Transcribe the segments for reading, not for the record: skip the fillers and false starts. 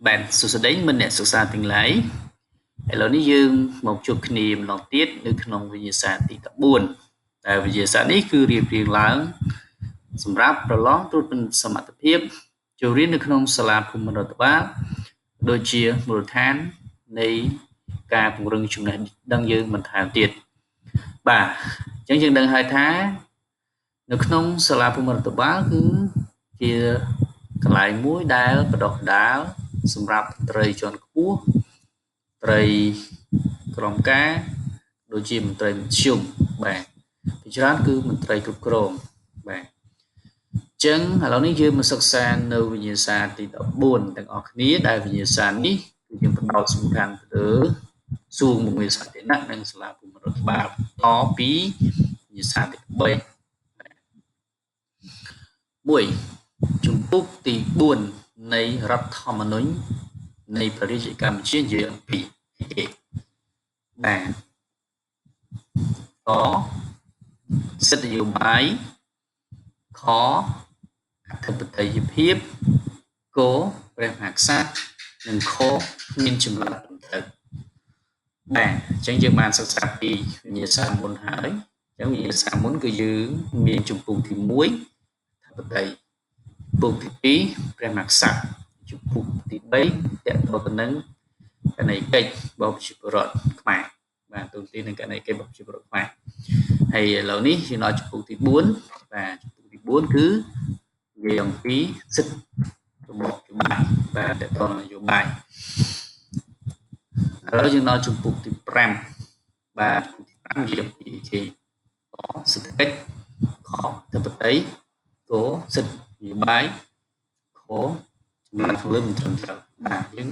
បាទសួស្តីមិត្តអ្នកសិក្សាទាំងឡាយឥឡូវនេះយើងមកជួបគ្នាម្ដងទៀតនៅក្នុងវិញ្ញាសាទី14ដែលវិញ្ញាសានេះគឺរៀបរៀងឡើងសម្រាប់ប្រឡងត្រួតពិនិត្យសមត្ថភាពចូលរៀននៅក្នុងសាលាភូមិន្ទរដ្ឋបាលដូចជាមូលដ្ឋាននៃការពង្រឹងចំណេះដឹងយើងបន្ថែមទៀតបាទអញ្ចឹងយើងដឹងហើយថានៅក្នុងសាលាភូមិន្ទរដ្ឋបាលគឺជាកន្លែងមួយដែលបណ្ដុះបណ្ដាលសម្រាប់ត្រីជាន់ខ្ពស់ត្រីក្រមការដូចជាមន្ត្រីមធ្យមបាទពីច្រើនគឺមន្ត្រីគ្រប់គ្រងបាទអញ្ចឹងឥឡូវនេះយើងមកសិក្សានៅវិញ្ញាសាទី14ទាំងអស់គ្នាដែលវិញ្ញាសានេះគឺយើងផ្ដោតសំខាន់ទៅលើសួងមុខងារសាធារណៈនិងសាលាភូមិរដ្ឋបាលតពីវិញ្ញាសាទី3 1ជំពូកទី4នៃរដ្ឋធម្មនុញ្ញនៃព្រះរាជាកម្ពុជានិយាយអំពីគេបាទកសិទ្ធិនយោបាយខអធិបតេយ្យភាពកព្រះមហាក្សត្រនិងខមានចម្លើយត្រឹមត្រូវបាទអញ្ចឹងយើងបានសិក្សាពីវិញ្ញាសាមុនហើយអញ្ចឹងវិញ្ញាសាមុនគឺយើងមានជំពូកទី1អធិបតេយ្យជំពូកទី2ព្រះមហាក្សត្រជំពូកទី3តកតទៅនឹងករណីកិច្ចរបស់ប្រជាពលរដ្ឋខ្មែរបាទទូទីនឹងករណីកិច្ចរបស់ប្រជាពលរដ្ឋខ្មែរហើយឥឡូវនេះយើងដល់ជំពូកទី4បាទជំពូកទី4គឺនិយាយអំពីសិទ្ធិរបស់នយោបាយបាទតកតនយោបាយឥឡូវយើងដល់ជំពូកទី5បាទជំពូកទី5និយាយអំពីគេកសេដ្ឋកិច្ចខធិបតីកសិទ្ធិនយោបាយខចម្លើយខាងលើមិនត្រឹមត្រូវបាទយើង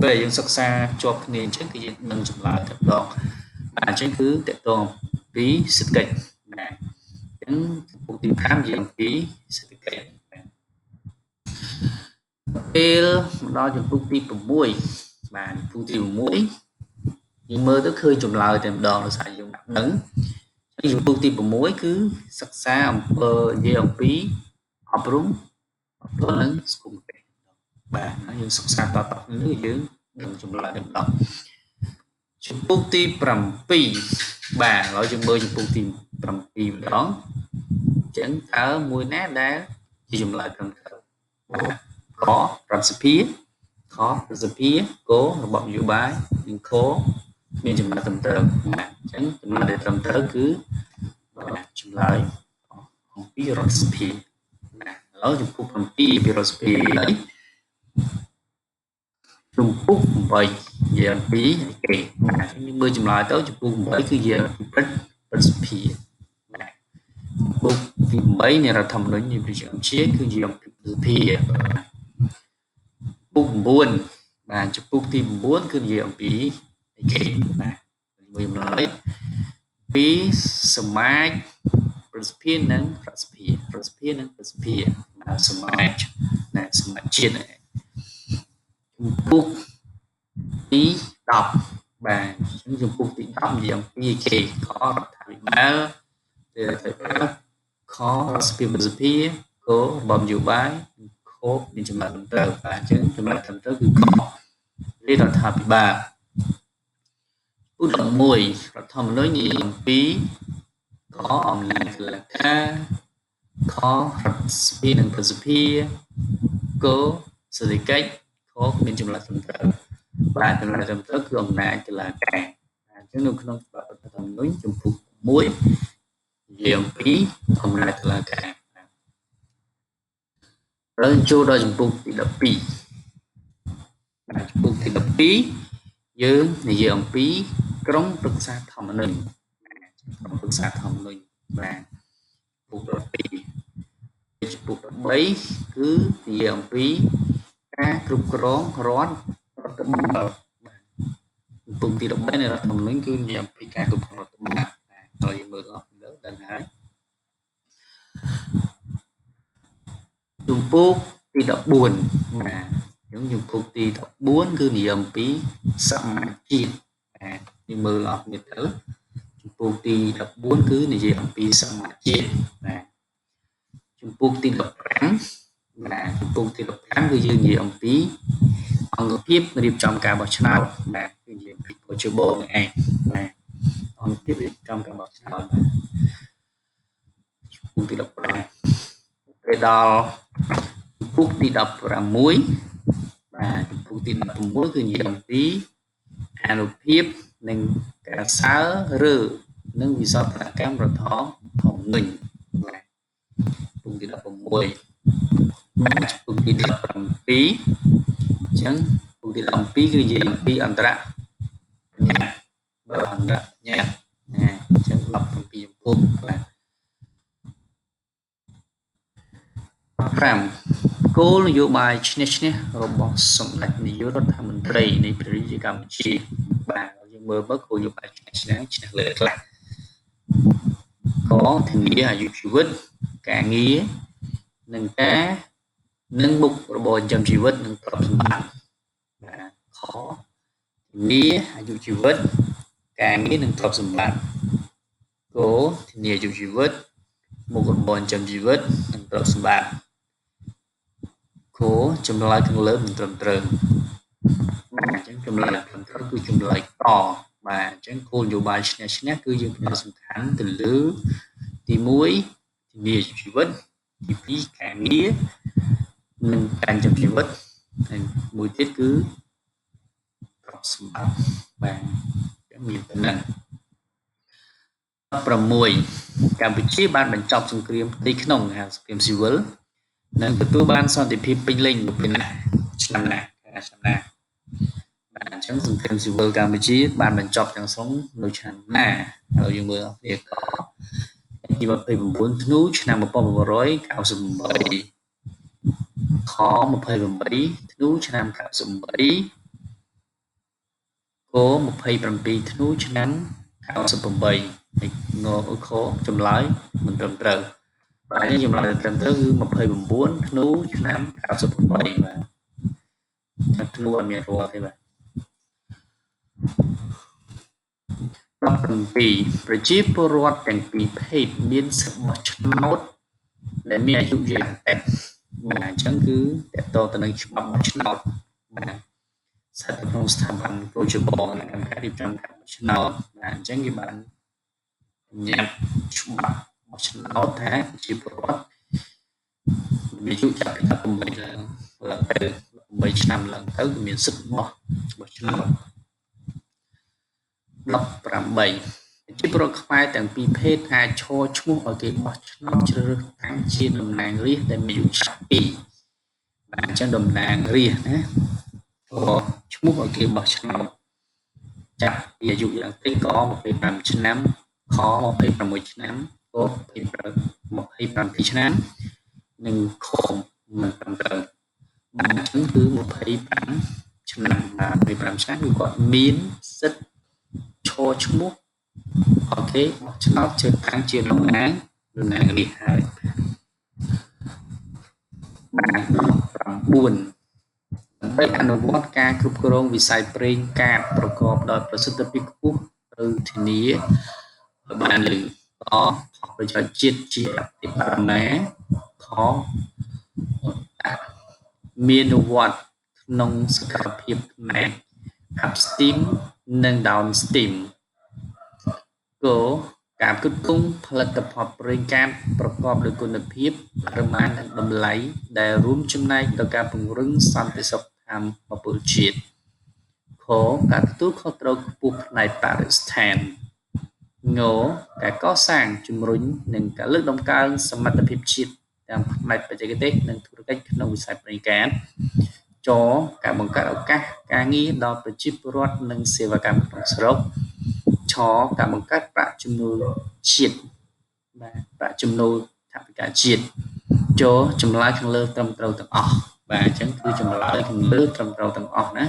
ពេលយើងសិក្សាជាប់គ្នាអញ្ចឹងគឺយើងនឹងចម្លើយតែម្ដងបាទអញ្ចឹងគឺតកតងពីសេដ្ឋកិច្ចបាទអញ្ចឹងជំពូកទី5និយាយអំពីសេដ្ឋកិច្ចពេលមកដល់ជំពូកទី6បាទជំពូកទី6យើងមើលទៅឃើញចម្លើយតែម្ដងដោយសារយើងដឹងជំពូកទី6គឺសិក្សាអំពើនិយាយអំពីអប់រំអប់រំនិងសង្គមកិច្ចបាទយើងសិក្សាតតនេះយើងដឹងចម្លើយតែម្ដងជំពូកទី7បាទឥឡូវយើងមើលជំពូកទី7ម្ដងអញ្ចឹងតើមួយណាដែលជាចម្លើយត្រឹមត្រូវបាទករដ្ឋសភាខរដ្ឋសភាករបបនយោបាយនិងខមានចម្លើយត្រឹមត្រូវបាទអញ្ចឹងចម្លើយដែលត្រឹមត្រូវគឺបាទចម្លើយអំពីរដ្ឋសភាបាទឥឡូវជំពូក7ពីរដ្ឋសភាហើយជំពូក8និយាយអំពីគេបាទមើលចម្លើយទៅជំពូក8គឺនិយាយអំពីព្រឹទ្ធសភាបាទជំពូកទី8នៃរដ្ឋធម្មនុញ្ញនៃប្រជាកម្ពុជាគឺនិយាយអំពីព្រឹទ្ធសភាបាទជំពូក9បាទជំពូកទី9គឺនិយាយអំពីគេបាទមួយចម្លើយពីសមាជព្រឹទ្ធសភានិងរដ្ឋសភារដ្ឋសភានិងព្រឹទ្ធសភាបាទសមាជណាសមាជជាតិជំពូកទី10បាទអញ្ចឹងជំពូកទី10និយាយអំពីគេខរដ្ឋាភិបាលរដ្ឋាភិបាលខរដ្ឋសភាព្រឹទ្ធសភាករបបនយោបាយខមានចម្លើយត្រឹមត្រូវបាទអញ្ចឹងចម្លើយត្រឹមត្រូវគឺខរាជរដ្ឋាភិបាលឧ11រដ្ឋធម្មនុញ្ញនិយាយអំពីកអំណាចតុលាការខរដ្ឋសភានិងព្រឹទ្ធសភាកសេដ្ឋកិច្ចខមានចម្លើយត្រឹមត្រូវបាទចម្លើយត្រឹមត្រូវគឺអំណាចតុលាការអញ្ចឹងនៅក្នុងច្បាប់រដ្ឋធម្មនុញ្ញជំពូក1និយាយអំពីអំណាចតុលាការឥឡូវចូលដល់ជំពូកទី12បាទជំពូកទី12យើងនិយាយអំពីក្រុមប្រឹក្សាធម្មនុញ្ញក្រុមប្រឹក្សាធម្មនុញ្ញបាទជំពូក12ជំពូក13គឺនិយាយអំពីការគ្រប់គ្រងរដ្ឋរដ្ឋបាលបាទជំពូកទី13នៃរដ្ឋធម្មនុញ្ញគឺនិយាយអំពីការគ្រប់គ្រងរដ្ឋបាលបាទហើយយើងមើលអស់ទៅដឹងហើយជំពូកទី14បាទអញ្ចឹងជំពូកទី14គឺនិយាយអំពីសមាជាតិបាទយើងមើលអស់គ្នាទៅជំពូកទី14គឺនិយាយអំពីសមាជាតិបាទជំពូកទី15បាទជំពូកទី15គឺយើងនិយាយអំពី អង្គភាពរៀបចំការបោះឆ្នោតបាទគឺនិយាយពីកោជបនឹងឯងបាទអង្គភាពរៀបចំការបោះឆ្នោតបាទជំពូកទី15ទៅដល់ជំពូកទី16បាទជំពូកទី16គឺនិយាយអំពីអានុភាពនិងការសើរើនិងវិសោធនកម្មរដ្ឋធម្មនុញ្ញបាទជំពូកទី16បាទជំពូកទី17អញ្ចឹងជំពូកទី17គឺនិយាយអំពីអន្តរញ្ញត្តិបាទអន្តរញ្ញត្តិណាអញ្ចឹង17ជំពូកបាទ5គោលនយោបាយឈ្នះឈ្នះរបស់សម្ដេចនាយករដ្ឋមន្ត្រីនៃព្រះរាជាកម្ពុជាបាទយើងមើលមើលគោលនយោបាយឈ្នះឈ្នះឈ្នះលើខ្លះកធានាអាយុជីវិតការងារនិងការនិងមុខរបរចិញ្ចឹមជីវិតនិងទ្រព្យសម្បត្តិបាទខធានាអាយុជីវិតការងារនិងទ្រព្យសម្បត្តិគធានាអាយុជីវិតមុខរបរចិញ្ចឹមជីវិតនិងទ្រព្យសម្បត្តិគចម្លើយខាងលើមិនត្រឹមត្រូវបាទអញ្ចឹងចម្លើយត្រឹមត្រូវគឺចម្លើយកបាទអញ្ចឹងគោលនយោបាយឈ្នះឈ្នះគឺយើងផ្ដោតសំខាន់ទៅលើទី1ធានាជីវិតទី2ការងារនិងការចិញ្ចឹមជីវិតហើយមួយទៀតគឺទ្រព្យសម្បត្តិបាទអញ្ចឹងមានប៉ុណ្ណឹង16កម្ពុជាបានបញ្ចប់សង្គ្រាមផ្ទៃក្នុងហៅសង្គ្រាមស៊ីវិលនិងទទួលបានសន្តិភាពពេញលេញនៅពេលណាឆ្នាំណាឆ្នាំណាបាទអញ្ចឹងសង្គ្រាមស៊ីវិលកម្ពុជាបានបញ្ចប់ទាំងស្រុងនៅឆ្នាំណាហើយយើងមើលគ្នាកទី29ធ្នូឆ្នាំ1998ខ28ធ្នូឆ្នាំ98ក27ធ្នូឆ្នាំ98ហើយងខចម្លើយមិនត្រឹមត្រូវបាទនេះចម្លើយត្រឹមត្រូវគឺ29ធ្នូឆ្នាំ98បាទធ្នូអត់មានរាល់ទេបាទ17ប្រជាពលរដ្ឋទាំងពីរភេទមានសិទ្ធិបោះឆ្នោតដែលមានអាយុយ៉ាងតិចបាទអញ្ចឹងគឺតកតទៅនឹងច្បាប់បោះឆ្នោតបាទស្ថិតក្នុងស្ថាប័នកោជបគណៈកម្មការរៀបចំការបោះឆ្នោតបាទអញ្ចឹងគេបានញ៉ាំច្បាប់បោះឆ្នោតថាប្រជាពលរដ្ឋមានអាយុចាប់ពី18ឡើងឡើងទៅ18ឆ្នាំឡើងទៅគឺមានសិទ្ធិបោះឆ្នោត18ប្រជាពលរដ្ឋខ្មែរទាំងពីរភេទអាចឈរឈ្មោះឲ្យគេបោះឆ្នោតជ្រើសរើសតាំងជាតំណាងរាស្ត្រដែលមានអាយុចាប់ពីបាទអញ្ចឹងតំណាងរាស្ត្រណាឈ្មោះឲ្យគេបោះឆ្នោតចាប់ពីអាយុយ៉ាងតិចក៏25ឆ្នាំខ26ឆ្នាំក27ឆ្នាំនិងខមិនត្រឹមត្រូវបាទអញ្ចឹងគឺ25ឆ្នាំបាទ25ឆ្នាំគឺគាត់មានសិទ្ធិឈរឈ្មោះអូខេបោះឆ្នោតជ្រើសតាំងជាតំណាងរាស្ត្រហើយបាទ9ដើម្បីអនុវត្តការគ្រប់គ្រងវិស័យប្រេងកាតប្រកបដោយប្រសិទ្ធភាពខ្ពស់ត្រូវធានាឲ្យបានលើកផលប្រយោជន៍ជាតិជាអតិបរមាខមានវត្តក្នុងសកម្មភាពផ្នែក upstream និង downstream គការផ្គត់ផ្គង់ផលិតផលប្រេងកាតប្រកបដោយគុណភាពបរិមាណនិងតម្លៃដែលរួមចំណែកដល់ការពង្រឹងសន្តិសុខធម៌ពលជាតិខការទទួលខុសត្រូវខ្ពស់ផ្នែកបរិស្ថានងការកសាងជំរុញនិងការលើកតម្កើងសមត្ថភាពជាតិទាំងផ្នែកបច្ចេកទេសនិងធុរកិច្ចក្នុងវិស័យប្រេងកាតចការបង្កើតឱកាសការងារដល់ប្រជាពលរដ្ឋនិងសេវាកម្មក្នុងស្រុកឆការបង្កើតប្រាក់ចំណូលជាតិបាទប្រាក់ចំណូលថវិកាជាតិចូលចម្លើយខាងលើត្រឹមត្រូវទាំងអស់បាទអញ្ចឹងគឺចម្លើយខាងលើត្រឹមត្រូវទាំងអស់ណា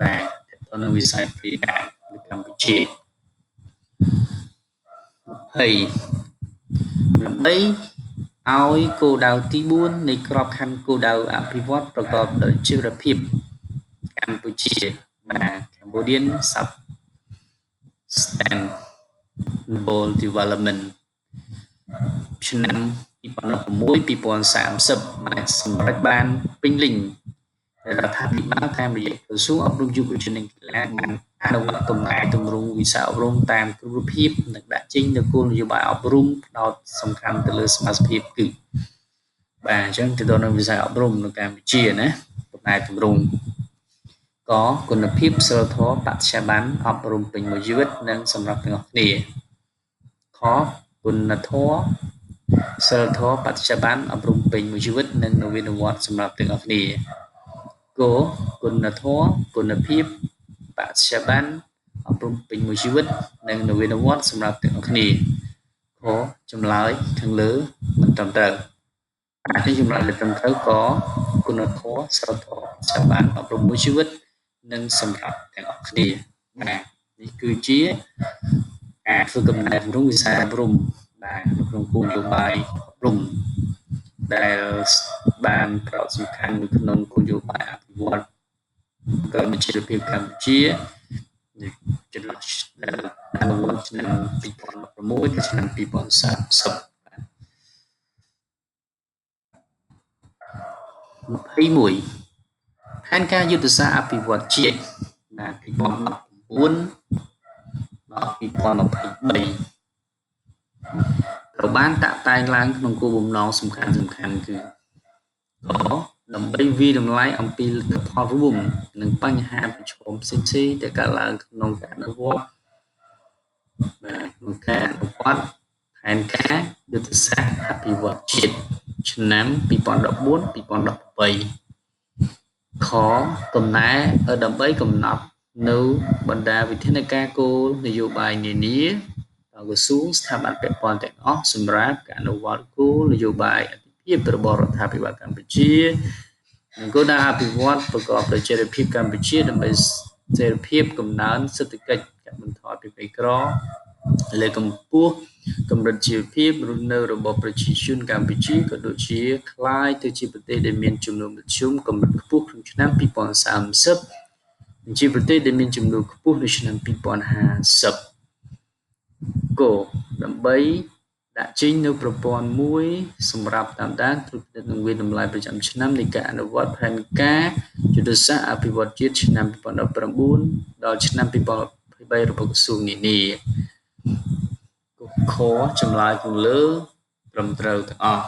បាទទៅនឹងវិស័យប្រេងកាតនៅកម្ពុជា20ដើម្បីឲ្យគោលដៅទី4នៃក្របខ័ណ្ឌគោលដៅអភិវឌ្ឍប្រកបដោយជីវភាពកម្ពុជាបាទ Cambodian Sustainable Development ឆ្នាំ2016 2030អាចសម្រេចបានពេញលេញ រដ្ឋាភិបាលតាមរយៈក្រសួងអប់រំយុវជននិងកីឡាបានអនុវត្តកំណែទម្រង់វិស័យអប់រំតាមគ្រប់រូបភាពនិងដាក់ចេញនូវគោលនយោបាយអប់រំផ្ដោតសំខាន់ទៅលើសមាសភាពគឺបាទអញ្ចឹងទៅដល់នឹងវិស័យអប់រំនៅកម្ពុជាណាកំណែទម្រង់កគុណភាពសិលធម៌បត្យាប័នអប់រំពេញមួយជីវិតនិងសម្រាប់ទាំងអស់គ្នាខគុណធម៌សិលធម៌បត្យាប័នអប់រំពេញមួយជីវិតនិងនវានុវត្តន៍សម្រាប់ទាំងអស់គ្នាគគុណធម៌គុណភាពបត្យាប័នអប់រំពេញមួយជីវិតនិងនវានុវត្តន៍សម្រាប់ទាំងអស់គ្នាខចម្លើយខាងលើមិនត្រឹមត្រូវអាចចម្លើយដែលត្រឹមត្រូវក៏គុណធម៌សិលធម៌បត្យាប័នអប់រំមួយជីវិតនិងសម្រាប់ទាំងអស់គ្នាបាទនេះគឺជាការធ្វើកំណែទម្រង់វិស័យអប់រំបាទនៅក្នុងគោលនយោបាយអប់រំដែលបានផ្ដោតសំខាន់នៅក្នុងគោលនយោបាយអភិវឌ្ឍកម្ពុជាភាពកម្ពុជាចន្លោះដែលអនុវត្តឆ្នាំ2016ដល់ឆ្នាំ2030 21ផែនការយុទ្ធសាស្ត្រអភិវឌ្ឍជាតិបាទ2019ដល់2023ត្រូវបានតាក់តែងឡើងក្នុងគោលបំណងសំខាន់សំខាន់គឺកដើម្បីវាយតម្លៃអំពីលទ្ធផលរួមនិងបញ្ហាប្រឈមផ្សេងៗដែលកើតឡើងក្នុងការអនុវត្តបាទក្នុងការអនុវត្តផែនការយុទ្ធសាស្ត្រអភិវឌ្ឍជាតិឆ្នាំ2014 2018ខកំណែដើម្បីកំណត់នៅបណ្ដាវិធានការគោលនយោបាយនានាដល់ក្រសួងស្ថាប័នពាក់ព័ន្ធទាំងអស់សម្រាប់ការអនុវត្តគោលនយោបាយអាទិភាពរបស់រដ្ឋាភិបាលកម្ពុជានិងគោលដៅអភិវឌ្ឍប្រកបដោយចីរភាពកម្ពុជាដើម្បីស្ថិរភាពកំណើនសេដ្ឋកិច្ចកាត់បន្ថយភាពក្រីក្រលើកកម្ពស់កម្រិតជីវភាពរស់នៅរបស់ប្រជាជនកម្ពុជាក៏ដូចជាក្លាយទៅជាប្រទេសដែលមានចំនួនមធ្យមកម្រិតខ្ពស់ក្នុងឆ្នាំ2030និងជាប្រទេសដែលមានចំនួនខ្ពស់នៅឆ្នាំ2050គដើម្បីដាក់ចេញនូវប្រព័ន្ធមួយសម្រាប់តាមដានត្រួតពិនិត្យនិងវាយតម្លៃប្រចាំឆ្នាំនៃការអនុវត្តផែនការយុទ្ធសាស្ត្រអភិវឌ្ឍជាតិឆ្នាំ2019ដល់ឆ្នាំ2023របស់ក្រសួងនានាខចម្លើយខាងលើត្រឹមត្រូវទាំងអស់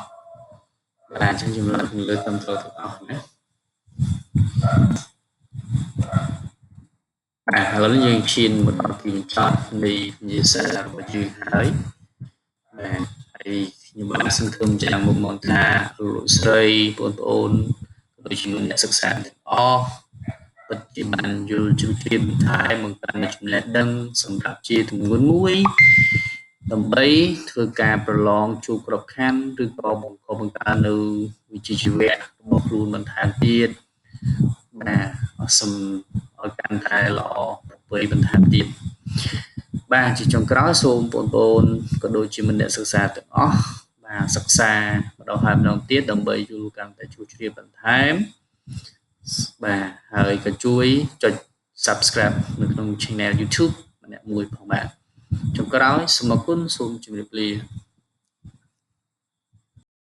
បាទអញ្ចឹងចម្លើយខាងលើត្រឹមត្រូវទាំងអស់ណាបាទឥឡូវនេះយើងឈានមកដល់ទីបញ្ចប់នៃវិញ្ញាសារបស់យើងហើយបាទហើយខ្ញុំបានសង្ឃឹមយ៉ាងមុខមកថាលោកស្រីបងប្អូនក៏ដូចជាអ្នកសិក្សាទាំងអស់ពិតជាបានយល់ជ្រៅជ្រាបបន្ថែមបង្កើនចំណេះដឹងសម្រាប់ជាទម្ងន់មួយដើម្បីធ្វើការប្រឡងជួបក្របខ័ណ្ឌឬក៏បង្កបង្កើននៅវិជ្ជាជីវៈរបស់ខ្លួនបន្ថែមទៀតបាទសូមឲ្យកាន់តែល្អប្រពៃបន្ថែមទៀតបាទជាចុងក្រោយសូមបងប្អូនក៏ដូចជាអ្នកសិក្សាទាំងអស់បាទសិក្សារម្ដងហើយម្ដងទៀតដើម្បីយល់កាន់តែជ្រៅជ្រាបបន្ថែមបាទហើយក៏ជួយចុច Subscribe នៅក្នុង Channel YouTube ម្នាក់មួយផងបាទចុងក្រោយសូមអរគុណសូមជម្រាបលា។